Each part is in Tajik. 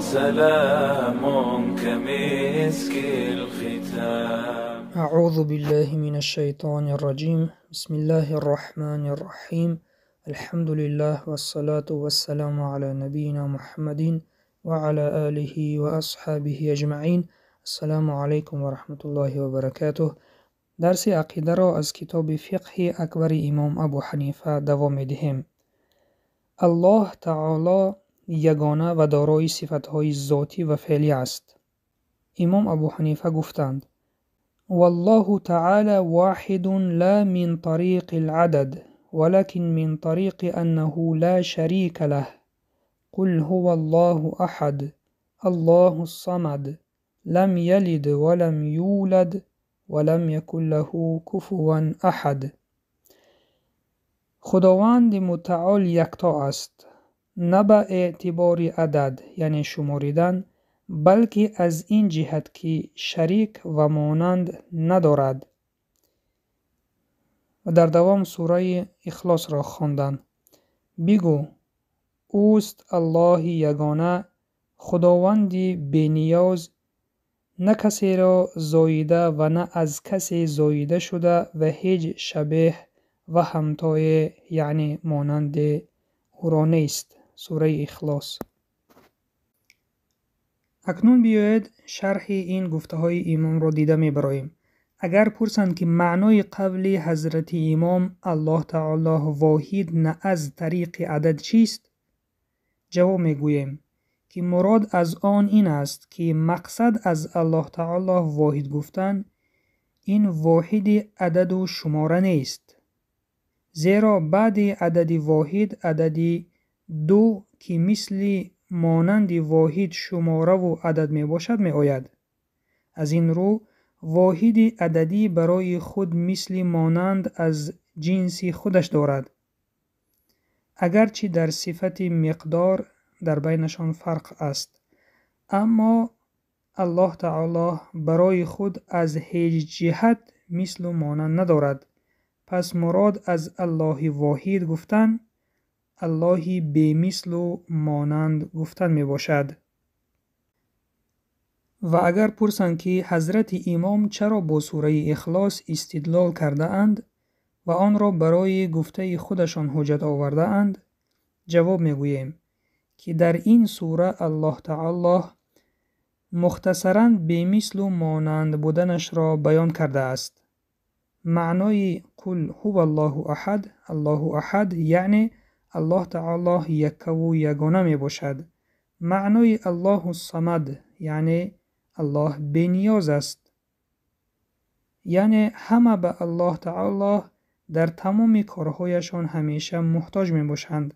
سلام كمسك الختام. أعوذ بالله من الشيطان الرجيم. بسم الله الرحمن الرحيم. الحمد لله والصلاة والسلام على نبينا محمد وعلى آله وأصحابه أجمعين. السلام عليكم ورحمة الله وبركاته. Дарси ақидаро аз китоби Фиқҳи Акбари имом Абу Ҳанифа давом медиҳем. Аллоҳ Таоло ягона ва дорои сифатҳои зотӣ ва феълӣ аст. Имом Абу Ҳанифа гуфтанд: Валлоҳу таъала воҳидун ла мин тариқи л-адад, валакин мин тариқи аннаҳу ла шарика лаҳ. Қул ҳува Аллоҳу аҳад, Аллоҳу ссамад, лам ялид валам юлад, валам якун лаҳу куфуван аҳад. Худованди мутаол якто аст, на ба эътибори адад, яъне шуморидан, балки аз ин ҷиҳат ки шарик ва монанд надорад. Ва дар давом сураи Ихлосро хонданд. Бигӯ: ӯст Аллоҳи ягона, Худованди бениёз, на касеро зоида ва на аз касе зоида шуда ва ҳеҷ шабеҳ ва ҳамтое, яъне монанде ӯро нест. Сураи Ихлос. Акнун биёед шарҳи ин гуфтаҳои имомро дида мебароем. Агар пурсанд, ки маънои қавли ҳазрати имом Аллоҳ Таоло воҳид на аз тариқи адад чист? Ҷавоб мегӯем, ки мурод аз он ин аст, ки мақсад аз Аллоҳ Таоло воҳид гуфтан ин воҳиди ададу шумора нест. Зеро баъди адади воҳид адади ду, ки мисли монанди воҳид шумораву адад мебошад, меояд. Аз ин рӯ воҳиди ададӣ барои худ мисли монанд аз ҷинси худаш дорад, агарчи дар сифати миқдор дар байнашон фарқ аст. Аммо Аллоҳ Таоло барои худ аз ҳеҷ ҷиҳат мислу монанд надорад. Пас мурод аз Аллоҳи воҳид гуфтан Аллоҳи бемислу монанд гуфтан мебошад. Ва агар пурсанд, ки ҳазрати имом чаро бо сураи Ихлос истидлол кардаанд ва онро барои гуфтаи худашон ҳуҷҷат овардаанд, ҷавоб мегӯем, ки дар ин сура Аллоҳ Таоло мухтасаран бемислу монанд буданашро баён кардааст. Маънои қул ҳува Аллоҳу аҳад, Аллоҳу аҳад, яъне Аллоҳ Таоло яккаву ягона мебошад. Маънои Аллоҳу самад, яъне Аллоҳ бениёз аст. Яъне ҳама ба Аллоҳ Таоло дар тамоми корҳояшон ҳамеша муҳтоҷ мебошанд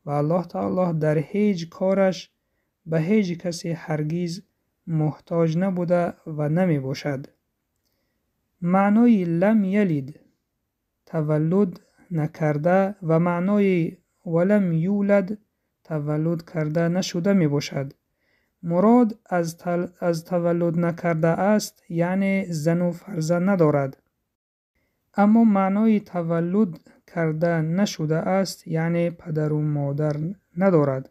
ва Аллоҳ Таоло дар ҳеҷ кораш ба ҳеҷ касе ҳаргиз муҳтоҷ набуда ва намебошад. Маънои лам ялид таваллуд накарда ва маънои валам юлад таваллуд карда нашуда мебошад. Мурод аз таваллуд накарда аст, яъне зану фарзанд надорад. Аммо маънои таваллуд карда нашуда аст, яъне падару модар надорад.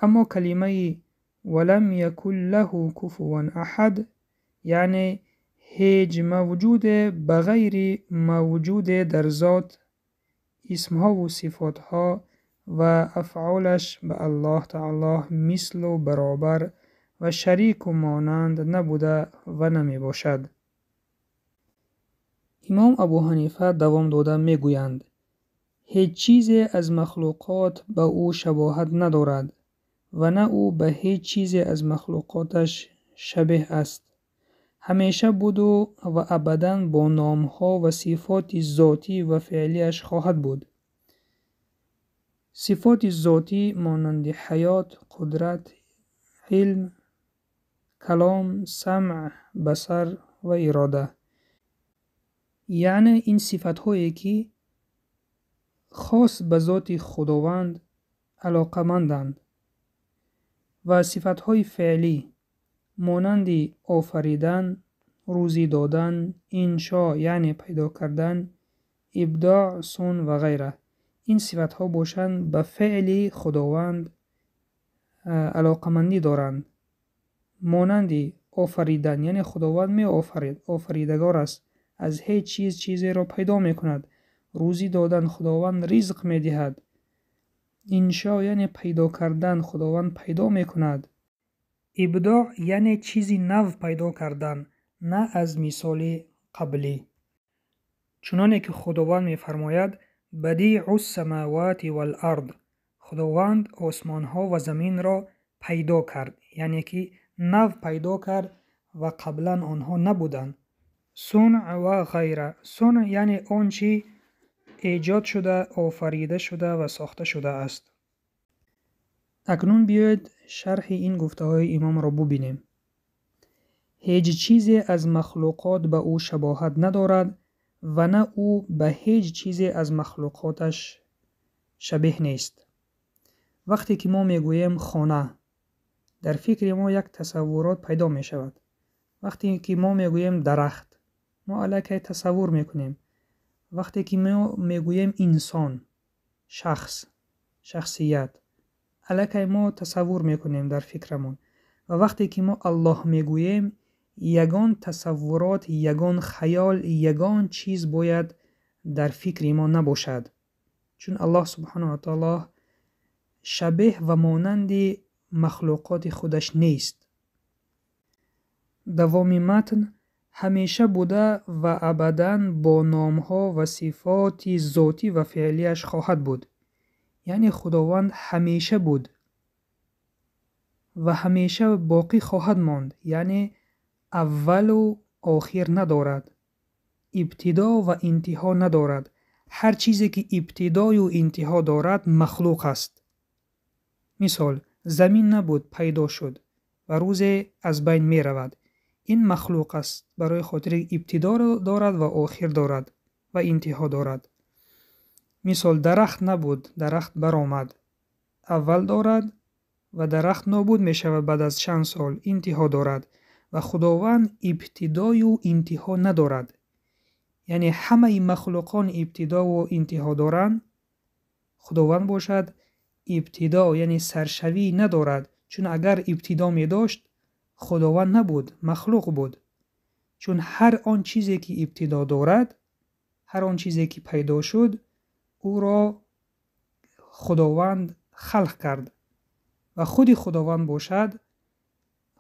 Аммо калимаи валам якун лаҳу куфуван аҳад, яъне ҳеҷ мавҷуде ба ғайри мавҷуде дар зот, исмҳову сифотҳо ва афъолаш ба Аллоҳ Таоло мислу баробар ва шарику монанд набуда ва намебошад. Имом Абу Ҳанифа давом дода мегӯянд: ҳеҷ чизе аз махлуқот ба ӯ шабоҳат надорад ва на ӯ ба ҳеҷ чизе аз махлуқоташ шабеҳ аст. Ҳамеша буду ва абадан бо номҳо ва сифоти зотӣ ва феълиаш хоҳад буд. Сифоти зотӣ монанди ҳаёт, қудрат, илм, калом, самъ, басар ва ирода. Яъне ин сифатҳое ки хос ба зоти Худованд алоқаманданд ва сифатҳои феълӣ монанди офаридан, рӯзӣ додан, иншо яъне пайдо кардан, ибдоъ, сун ва ғайра. Ин сифатҳо бошанд ба феъли Худованд Алоқамандӣ доранд. Монанди офаридан, яъне Худованд меофарид, офаридагор аст, аз ҳеҷ чиз чизеро пайдо мекунад. Рӯзӣ додан, Худованд ризқ медиҳад. Иншо яъне пайдо кардан, Худованд пайдо мекунад. Ибдоъ яъне чизи нав пайдо кардан, на аз мисоли қаблӣ. Чуноне ки Худованд мефармояд: бадиъу ссамавати вал ард. Худованд осмонҳо ва заминро пайдо кард, яъне ки нав пайдо кард ва қаблан онҳо набуданд. Сунъ ва ғайра. Сунъ яъне он чӣ эҷод шуда, офарида шуда ва сохта шудааст. Акнун биёед шарҳи ин гуфтаҳои имомро бубинем. Ҳеҷ чизе аз махлуқот ба ӯ шабоҳат надорад ва на ӯ ба ҳеҷ чизе аз махлуқоташ шабеҳ нест. Вақте ки мо мегӯем хона, дар фикри мо як тасаввурот пайдо мешавад. Вақте ки мо мегӯем дарахт, мо аллакай тасаввур мекунем. Вақте ки мо мегӯем инсон, шахс, шахсият, аллакай мо тасаввур мекунем дар фикрамон. Ва вақте ки мо Аллоҳ мегӯем, ягон тасаввурот, ягон хаёл, ягон чиз бояд дар фикри мо набошад. Чун Аллоҳ субҳанаҳу ва таоло шабеҳ ва монанди махлуқоти худаш нест. Давоми матн ҳамеша буда ва абадан бо номҳо ва сифоти зотӣ ва феълияш хоҳад буд. Яъне Худованд ҳамеша буд ва ҳамеша боқӣ хоҳад монд, яъне аввалу охир надорад, ибтидо ва интиҳо надорад. Ҳар чизе ки ибтидою интиҳо дорад махлуқ аст. Мисол, замин набуд, пайдо шуд ва рӯзе аз байн меравад. Ин махлуқ аст, барои хотири ибтидо дорад ва охир дорад ва интиҳо дорад. Мисол, дарахт набуд, дарахт баромад, аввал дорад ва дарахт нобуд мешавад баъд аз чанд сол, интиҳо дорад. Ва Худованд ибтидою интиҳо надорад. Яъне ҳамаи махлуқон ибтидову интиҳо доранд, Худованд бошад ибтидо, яъне саршавӣ надорад. Чун агар ибтидо медошт, Худованд набуд, махлуқ буд. Чун ҳар он чизе ки ибтидо дорад, ҳар он чизе ки пайдо шуд, ӯро Худованд халқ кард. Ва худи Худованд бошад,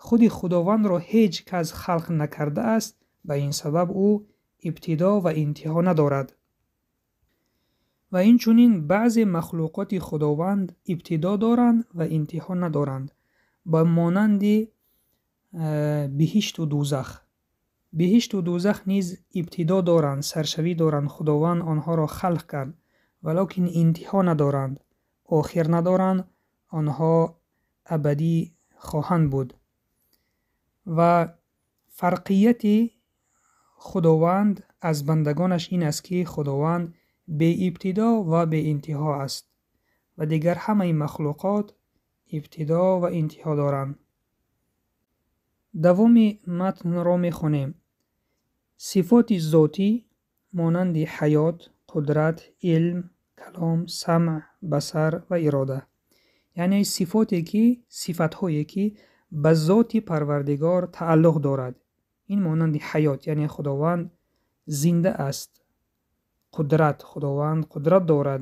худи Худовандро ҳеҷ кас халқ накардааст, ба ин сабаб ӯ ибтидо ва интиҳо надорад. Ва инчунин баъзе махлуқоти Худованд ибтидо доранд ва интиҳо надоранд, ба монанди биҳишту дӯзах. Биҳишту дӯзах низ ибтидо доранд, саршавӣ доранд, Худованд онҳоро халқ кард, валокин интиҳо надоранд, охир надоранд, онҳо абадӣ хоҳанд буд. Ва фарқияти Худованд аз бандагонаш ин аст, ки Худованд беибтидо ва беинтиҳо аст ва дигар ҳамаи махлуқот ибтидо ва интиҳо доранд. Давоми матнро мехонем. Сифоти зотӣ монанди ҳаёт, қудрат, илм, калом, самъ, басар ва ирода. Яъне сифоте ки, сифатҳое ки ба зоти Парвардигор тааллуқ дорад. Ин монанди ҳаёт, яъне Худованд зинда аст. Қудрат, Худованд қудрат дорад.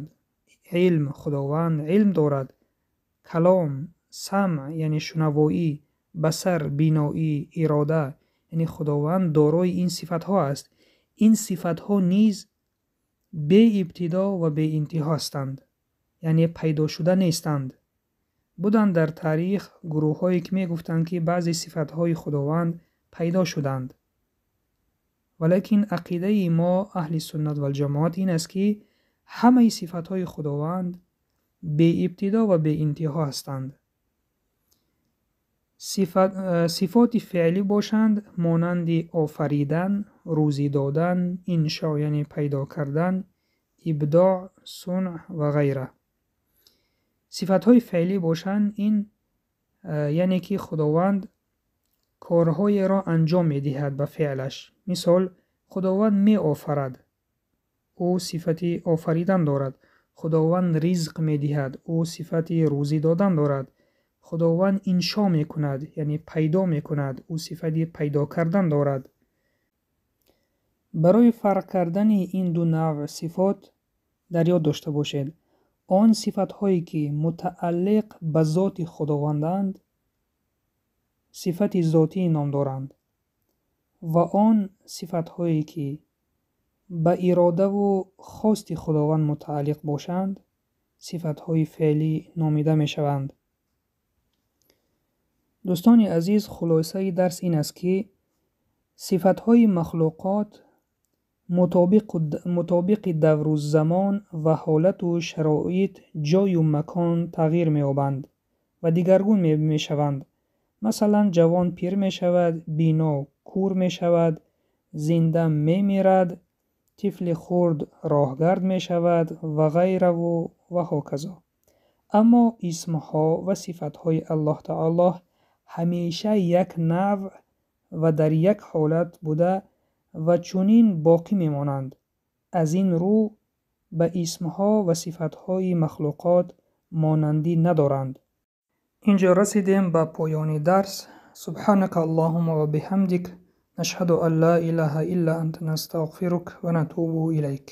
Илм, Худованд илм дорад. Калом, самъ, яъне шунавоӣ, басар, биноӣ, ирода, яъне Худованд дорои ин сифатҳо аст. Ин сифатҳо низ беибтидо ва беинтиҳо ҳастанд, яъне пайдо шуда нестанд. Буданд дар таърих гурӯҳҳое ки мегуфтанд, ки баъзе сифатҳои Худованд пайдо шуданд. Валекин ақидаи мо аҳли суннат валҷамоат ин аст, ки ҳамаи сифатҳои Худованд беибтидо ва беинтиҳо ҳастанд. Сифоти феълӣ бошанд монанди офаридан, рӯзӣ додан, иншо яъне пайдо кардан, ибдоъ, сунъ ва ғайра. Сифатҳои феълӣ бошанд ин яъне ки Худованд корҳоеро анҷом медиҳад ба феълаш. Мисол, Худованд меофарад, ӯ сифати офаридан дорад. Худованд ризқ медиҳад, ӯ сифати рӯзӣ додан дорад. Худованд иншо мекунад, яъне пайдо мекунад, ӯ сифати пайдо кардан дорад. Барои фарқ кардани ин ду навъ сифот дар ёд дошта бошед: он сифатҳое ки мутааллиқ ба зоти Худованданд, сифати зотӣ ном доранд ва он сифатҳое ки ба иродаву хости Худованд мутааллиқ бошанд, сифатҳои феълӣ номида мешаванд. Дӯстони азиз, хулосаи дарс ин аст, ки сифатҳои махлуқот мутобиқи давру замон ва ҳолату шароит, ҷою макон тағйир меёбанд ва дигаргун мешаванд. Масалан, ҷавон пир мешавад, бино кур мешавад, зинда мемирад, тифли хурд роҳгард мешавад ва ғайраву ва ҳоказо. Аммо исмҳо ва сифатҳои Аллоҳ таоло ҳамеша як навъ ва дар як ҳолат буда ва чунин боқӣ мемонанд. Аз ин рӯ ба исмҳо ва сифатҳои махлуқот монандӣ надоранд. Инҷо расидем ба поёни дарс. Субҳанака Аллоҳумма ва биҳамдик, нашҳаду ан ла илаҳа илла анта, настағфирук ва натубу илайк.